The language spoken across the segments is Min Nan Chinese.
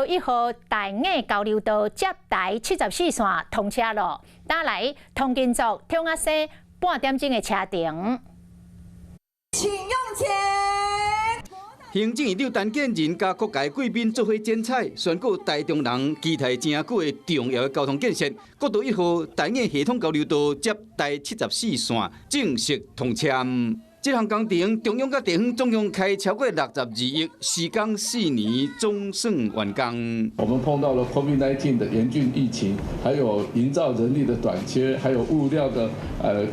道一號大雅交流道接台七十四線通車咯，帶來通勤族創仔西半點鐘的車程。請用錢。行政院長陳建仁佮各界貴賓做伙剪彩，宣告台中人期待誠久的重要的交通建設——國道一號大雅系統交流道接台七十四線正式通車。這項工程中央佮地方總共開超過62億，時間4年總算完工。我們碰到了 COVID-19 的嚴峻疫情，還有營造人力的短缺，還有物料的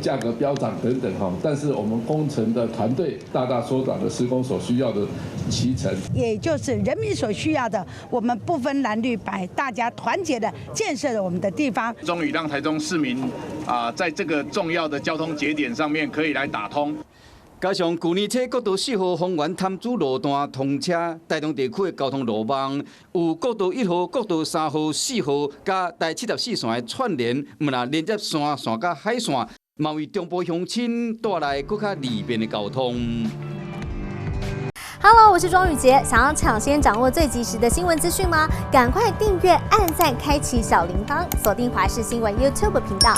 價格飆漲等等哈。但是我們工程的團隊大大縮短了施工所需要的期程，也就是人民所需要的，我們不分藍綠白，大家團結的建設了我們的地方。終於讓台中市民啊，在這個重要的交通節點上面可以來打通。加上舊年初國道四號豐原潭子路段通車，台中地區的交通路網有國道一號、國道三號、四號佮台七十四線的串聯，毋但連接山線佮海線，嘛為中部鄉親帶來閣較利便的交通。 Hello，我是莊宇潔，想要搶先掌握最及時的新聞資訊嗎？趕快訂閱、按讚、開啟小鈴鐺，鎖定華視新聞 YouTube 頻道。